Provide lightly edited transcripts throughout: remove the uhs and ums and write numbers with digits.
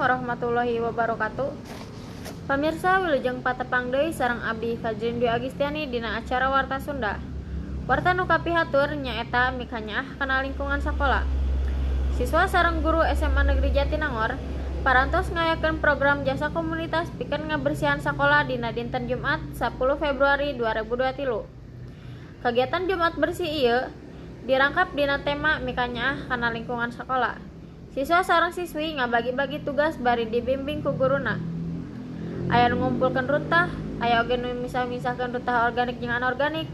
Warahmatullahi wabarakatuh. Pamirsa, wilujeng patepang deui sareng abdi Fajrin Dwi Agistiani dina acara Warta Sunda. Warta nu kapihatur nyaeta mikanyaah kana lingkungan sakola. Siswa sareng guru SMA Negeri Jatinangor parantos ngayakeun program jasa komunitas pikeun ngabersihan sakola dina dinten Jumat 10 Februari 2023. Kagiatan Jumat Bersih ieu dirangkap dina tema mikanyaah kana lingkungan sakola. Siswa sareng siswi ngabagi-bagi tugas bari dibimbing ku guruna. Aya nu ngumpulkeun runtah, aya oge nu misah-misahkeun runtah organik jeung anorganik.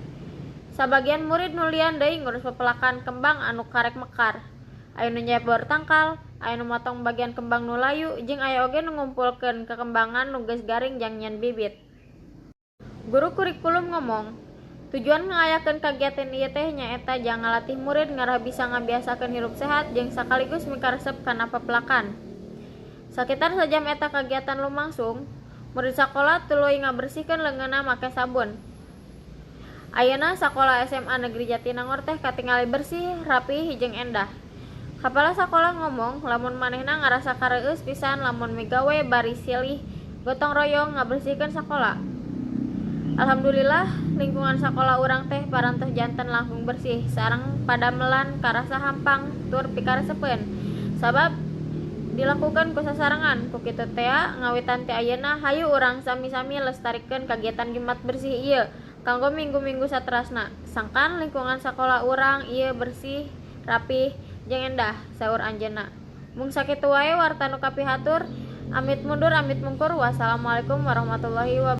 Sabagian murid nu lian deui ngurus pepelakan kembang anu karek mekar. Aya nu nyebor tangkal, aya nu motong bagian kembang nu layu, jeung aya oge nu ngumpulkeun kekembangan nu geus garing jang nyieun bibit. Guru kurikulum ngomong, tujuan ngayakeun kagiatan ieu teh nyaeta jang ngalatih murid ngarah bisa ngabiasakeun hirup sehat jeung sakaligus mikaresep kana pepelakan. Sakitar sajam eta kagiatan lumangsung, murid sakola tuluy ngabersihkeun leungeunna make sabun. Ayeuna sakola SMA Negeri Jatinangor teh katingali bersih, rapih jeung endah. Kapala sakola ngomong lamun manehna ngarasa kareueus pisan lamun migawe bari silih gotong royong ngabersihkeun sakola. Alhamdulillah, lingkungan sakola urang teh parantos janten langkung bersih sareng padamelan karasa hampang tur pikaresepeun sabab dilakukeun ku sasarengan. Ku kitu tea, ngawitan ti ayeuna hayu urang sami-sami lestarikeun kagiatan Jumat Bersih ieu kanggo minggu-minggu saterasna, sangkan lingkungan sakola urang ieu bersih, rapih jeung endah, saur anjeunna. Mung sakitu wae warta nu kapihatur, amit mundur amit mungkur. Wassalamualaikum warahmatullahi wabarakatuh.